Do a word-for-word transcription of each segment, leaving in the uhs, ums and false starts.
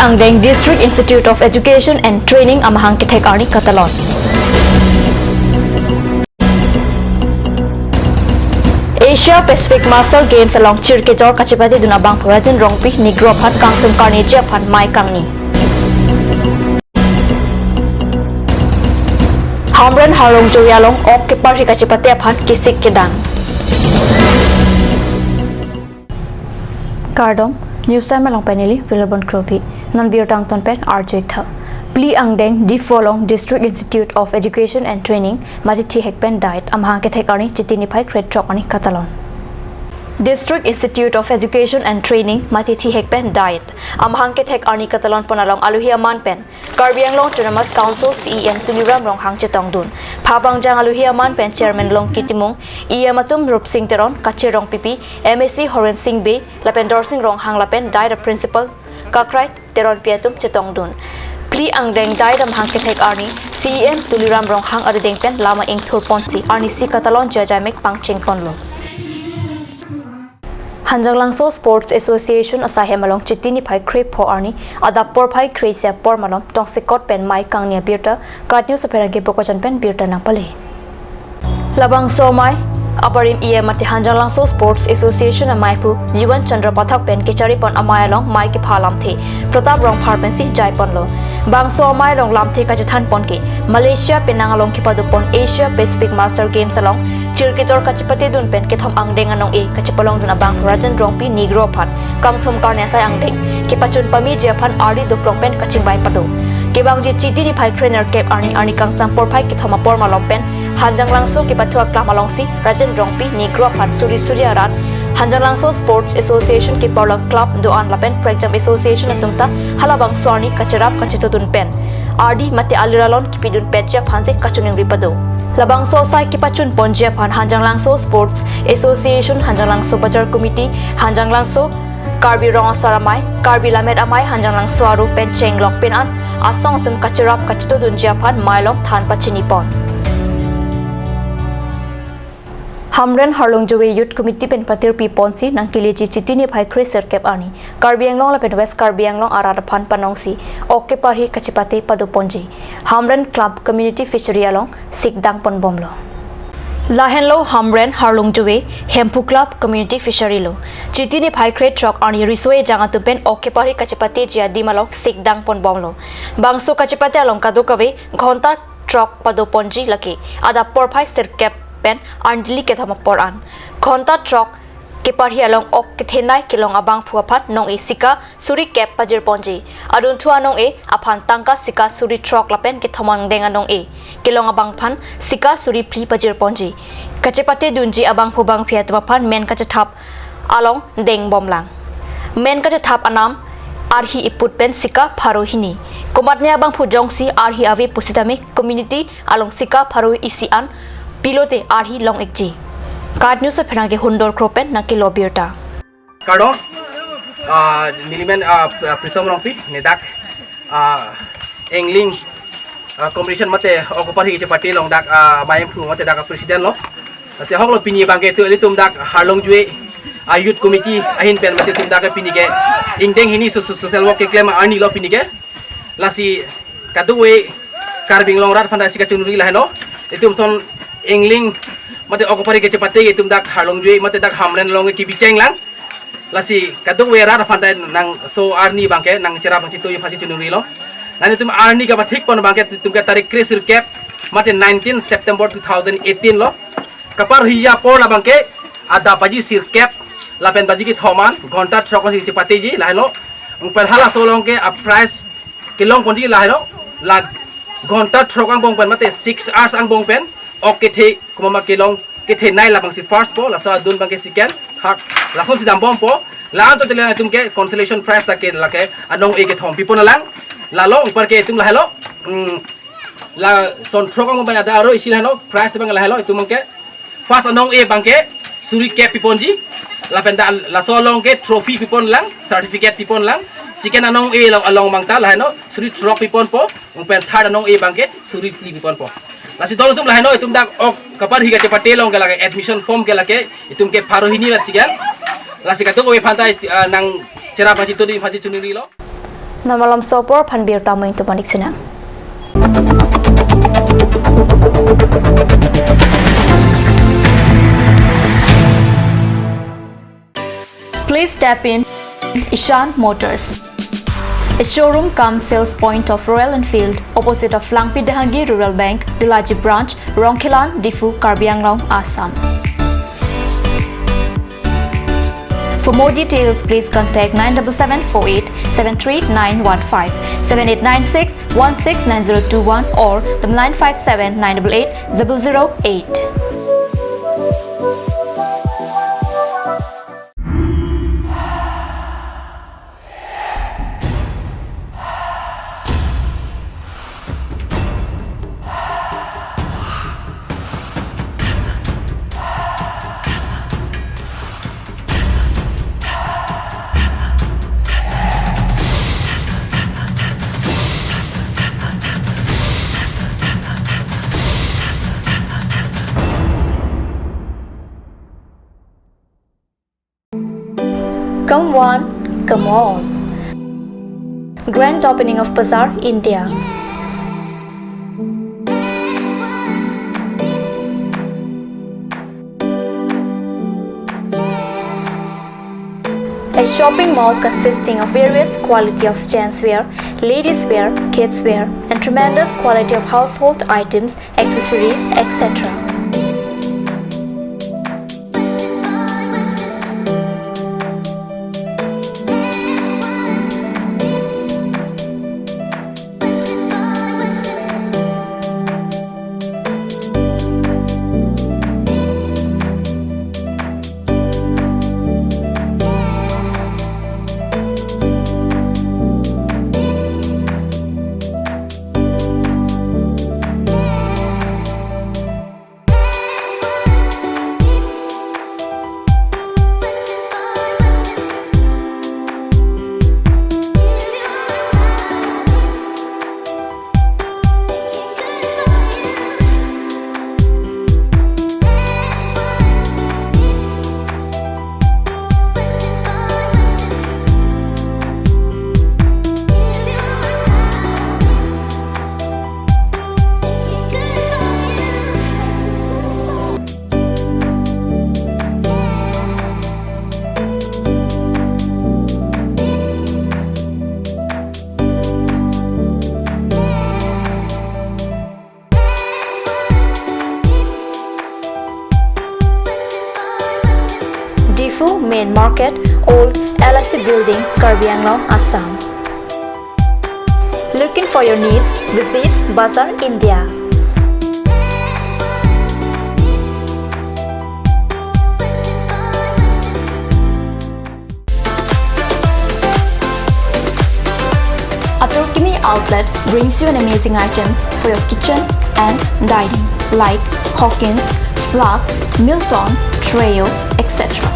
Angdeng District Institute of Education and Training amahang kethek arni katalon. Asia Pacific Master Games along chirkejor kachepatedun abangphu Rajen Rongpi Negro aphan kangthum karneji aphan mei kangni. Hamren Harlongjoe along ok keparhi kachepate aphan kesik kedang. Kardom, News Time along pen neli Wilbon Kropi. Non birta angton pen arju-ik tha. Phli angdeng Diphu along District Institute of Education and Training mate thihek pen diet amahang kethek arni Chiti niphai krethrok arni katalon. District Institute of Education and Training mate thihek pen diet amahang kethek arni katalon pon along alohi aman pen Karbi Anglong Autonomous Council C E M Tuliram Ronghang chetongdun. Phabangjang alohi aman pen Chairman Longki Timung, E M atum Rupsing Teron, Kachir Rongpipi, M A C Horen Sing Bey, lapen Dorsing Ronghang lapen diet a-principal Kakrai Teronpi atum chetongdun. Phli angdeng diet amahang kethek arni C E M Tuliram Ronghang arideng pen lama ingthur ponsi arnisi katalonji ajaimek pangcheng ponlo. Hanjanglangso Sports Association asaihem along Chiti niphai krepho arni adap porphai kre-isi apor malom tongsekot pen mei kangni abirta KAT News apherangke Bokajan pen birta nangpale. Labangso amei abarim E M mate Hanjanglangso Sports Association ameiphu Jiwan Chandra Pathak pen kechari pon amei along mei kepha alamthe Pratap Rongphar pensi jai ponlo. Bangso amei along lamthe kachethan pon ke Malaysia penang along kepado pon Asia Pacific Master Games along chirkejor kachepatedun pen kethom angdeng anong-e kachepalongdun abangphu Rajen Rongpi Negro aphan kangthum karne asai angdeng kepachun pameji aphan ardi dokrong pen kachingvai pado. Kevangji Chiti niphai krenerkep arni, arni kangsam porphai kethom apor malom pen Hanjanglangso kepathu aklam alongsi Rajen Rongpi Negro aphan suri suri arat Hanjanglangso Sports Association keparlo club do-an lapen prekjam association atum ta halabangso arni kacherap kachetodun pen ardi mate alir alon kepidun petji aphansi kachiningri pado. Labangso asai kepachun ponji aphan Hanjanglangso Sports Association, Hanjanglangso Bajar Committee, Hanjanglangso Karbi Rong Asar Amei, Karbi Lammet Amei, Hanjanglangso Aru pen chenglok pin an asong atum kacherap kachetodunji aphan mei along than pachini pon. Hamren Harlongjoe Youth Committee pen patirpi ponsi nangkeleji Chiti niphai kresirkep arni Karbi Anglong lapen West Karbi Anglong arat aphan panongsi ok keparhi kachepate pado ponji Hamren Club Community Fishery along sikdang pon bomlo. Lahenlo Hamren Harlongjoe Hemphu Club Community Fishery lo. Chiti niphai krethrok arni riso-ejang atum pen ok keparhi kachepateji adim along sikdang pon bomlo. Bangso kachepate along kadokave ghonta throk pado ponji, lake adap porphai sirkep pen arni phli kethom apor an. Ghonta throk keparhi along ok kethenei kelong abangphu aphan nong-e sika suri kep pajir ponji. Adunthu anong-e aphan tangka sika suri throk lapen kethom angdeng anong-e kelong abangphan sika suri phli pajir ponji. Kachepatedunji abangphu bangphi atum aphan men kachethap along deng bomlang. Men kachethap anam arhi iput pen sika pharo hini. Komatne abangphu jongsi arhi ave pusitame community along sika pharo isi an pilote arhi long-ikji. KAT News apherangke Hundor Kro pen nangkelo birta. Kardom, ah, nelimen, ah, Pritom Rongpi, ne dak, ah, angling, ah, competition mate ok keparhi kachepate along dak, ah, amei hemphu mate dak president lo. Lasi ahok lo pini abangke tu ilitum dak Harlongjoe, ah, Youth Committee ahin pen mate itum dak pini ke ingdeng hini so-, so-, social work keklem arni lo pini ke. Lasi kadokave Karbi Anglong arat aphan ta si kachiningri lahenlo. Itum ason angling mate ok keparhi kachepate itum dak Harlongjoe mate dak Hamren along kebi chenglang. Lasi kadokave arat aphan ta nangso arni abangke nangcherap nangchetoi aphansi chiningrilo. Nangtum arni kapathik pon abangke itum ke tarik kresirkep mate nineteen September two thousand eighteen lo. Kaparhi apor labangke adap paji sirkep lapen paji kethom an ghonta throk ansi chepateji lahenlo. Pen halaso along ke a-prize kelong ponji lahenlo. La ghonta throk angbong pen mate six hours angbong pen ok kethe komat ma kelong kethenei labangsi first po, laso adun abangke second, third, lasonsi dambompo. La-an to tele itum ke consolation prize ta ke lake anong-e kethom pipon lang. Lalo anparke itum lahenlo. Hmm, lason throk angbong pen adap aro isi lahenlo, prize abang lahenlo, itum abangke first anong-e abangke suri kep piponji, lapen ta laso along ke trophy pipon lang, certificate pipon lang. Second anong-e along, along abang ta lahenlo suri throk piponpo, pen third anong-e abangke suri phli piponpo. Lasi dolo itum lahenlo, itum dak ok kaparhi kachepate along ke lake admission form ke lake itum ke pharo hini lat sigan. Lasi kadokave aphan ta, ah, nangcherap nangchetoi aphansi chiningrilo. Non malomso apor aphan birta amoin tumanik sinang. Please step in Ishan Motors, a showroom cum sales point of Royal Enfield, opposite of Langpi Dehangi Rural Bank, Delaji Branch, Rongkhelan, Diphu, Karbi Anglong, Assam. For more details, please contact nine double seven four eight seven three nine one five, seven eight nine six one six nine zero two one or the nine five seven nine double eight double zero eight. Come one, come all. Grand opening of Bazaar India. A shopping mall consisting of various quality of gents wear, ladies wear, kids wear, and tremendous quality of household items, accessories, et cetera. Diphu Main Market, Old L I C Building, Karbi Anglong, Assam. Looking for your needs? Visit Bazaar India. Atur Kimi Outlet brings you an amazing items for your kitchen and dining, like Hawkins, flasks, Milton, Treo, et cetera.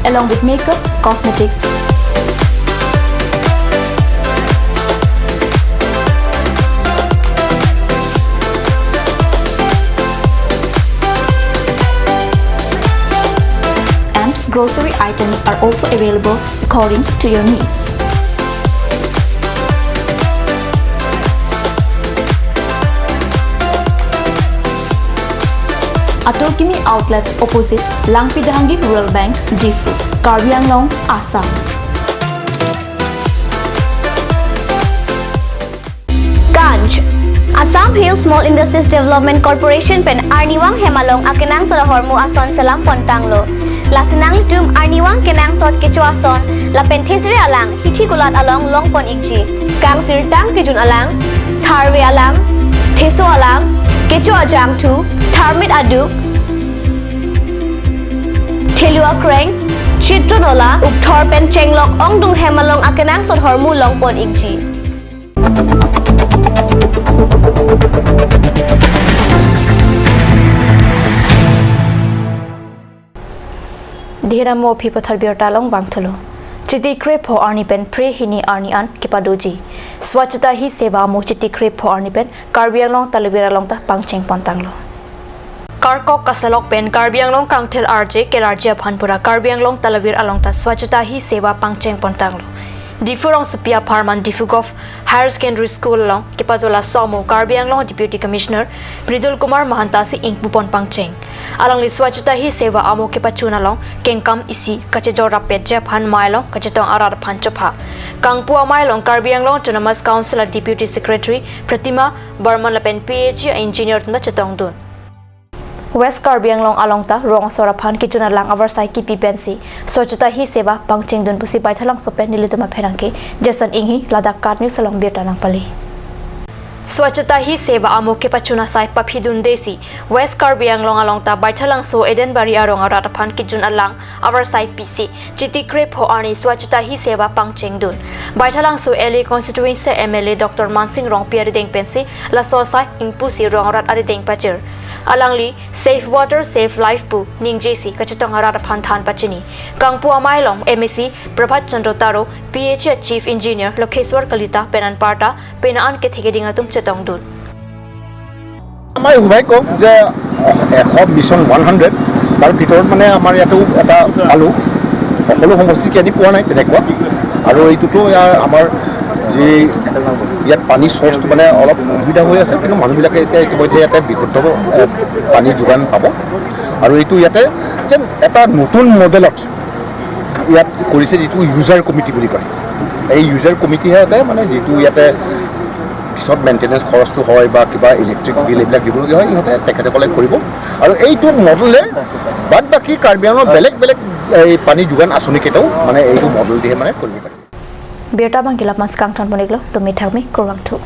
Along with makeup, cosmetics, and grocery items are also available according to your needs. Atur Kimi Outlet, opposite Langpi Dehangi Rural Bank, Diphu, Karbi Anglong, Assam. Kanj, Assam Hill Small Industries Development Corporation pen arnivang hem along akenangsot ahormu ason selam pontanglo. Lasi nanglitum arnivang kenangsot kecho ason lapen thesere alang hithi kulat along longpon ikji. Kangsirtang kejun alang, tharve alang, theso alang, kecho ajangthu, tharmit aduk, thelu akreng, chitron ola, ukthor pen chenglok ongdung hem along akenangsot ahormu longpon ikji. Dihera mo aphi pathar birta along vangthulo. Chiti krepho arni pen phre hini arni an kepadoji Swachhata Hi Seva amo chiti krepho arni pen Karbi Anglong Talabira along ta pangcheng pontanglo. Karkok kasalok pen Karbi Anglong kangthir arje kelarji aphan pura Karbi Anglong Talavir along ta Swachhata Hi Seva pangcheng pontanglo. Diphu rongsopi apharman Diphu Govt Higher Secondary School along kepadola somo Karbi Anglong Deputy Commissioner Mridul Kumar Mahanta si ingpupon pangcheng. Alangli Swachhata Hi Seva amo kepachun along kengkam isi kachejor rapet je aphan mai along kachetong arat aphan chopha. Kangpu amai along Karbi Anglong Autonomous Council a Deputy Secretary Pratima Barman lapen P H E engineer atum ta chetongdun. West Karbi Anglong along ta rong asor aphan kejun alang avarsai kipi pensi Swachhata Hi Seva pangchengdun pusi Baithalangso pen nelitum apherangke Jason Enghi ladak KAT News along birta nangpale. Swachhata Hi Seva amo kepachun asai paphidundesi West Karbi Anglong along ta Baithalangso Edenbari arong arat aphan kejun alang avarsai pisi Chiti krepho arni Swachhata Hi Seva pangchengdun. Baithalangso L A constituency M L A Doctor Mansing Rongpi arideng pensi laso asai ingpusi rong arat arideng pachir. Alangli Save Water, Save Life pu ningjesi kachetong arat aphan than pachini. Kangpu amai along M A C Prabhat Chandra Taro, P H E Chief Engineer Lokheswar Kalita pen anparta pena an kethe keding atum chetongdun. আমাৰ সৌভাগ্য যে এশ mission one hundred, তাৰ ভিতৰত মানে আমাৰ ইয়াতো এটা পালোঁ। সকলো সমষ্টিকে আনি পোৱা নাই তেনেকুৱা। আৰু এইটোতো ইয়াৰ আমাৰ যি ইয়াত পানী চ'ৰ্চটো মানে অলপ অসুবিধা হৈ আছে, কিন্তু মানুহবিলাকে এতিয়া ইতিমধ্যে ইয়াতে বিশুদ্ধ এ, পানী যোগান পাব। আৰু এইটো ইয়াতে যেন এটা নতুন মডেলত ইয়াত কৰিছে, যিটো ইউজাৰ কমিটি বুলি কয়। এই ইউজাৰ কমিটিহঁতে মানে যিটো ইয়াতে পিছত মেইনটেনেঞ্চ খৰচটো হয় বা কিবা ইলেক্ট্ৰিক বিল এইবিলাক দিবলগীয়া হয়, ইহঁতে তেখেতসকলে কৰিব। আৰু এইটো মডেলে বাদ বাকী কাৰ্বি আংলঙৰ বেলেগ বেলেগ এই পানী যোগান আঁচনিকেইটাও মানে এইটো মডেল দিহে মানে কৰিব পাৰি। Birta abang ke la-an si kangton pon-iklo, to mithak me kurvangthu.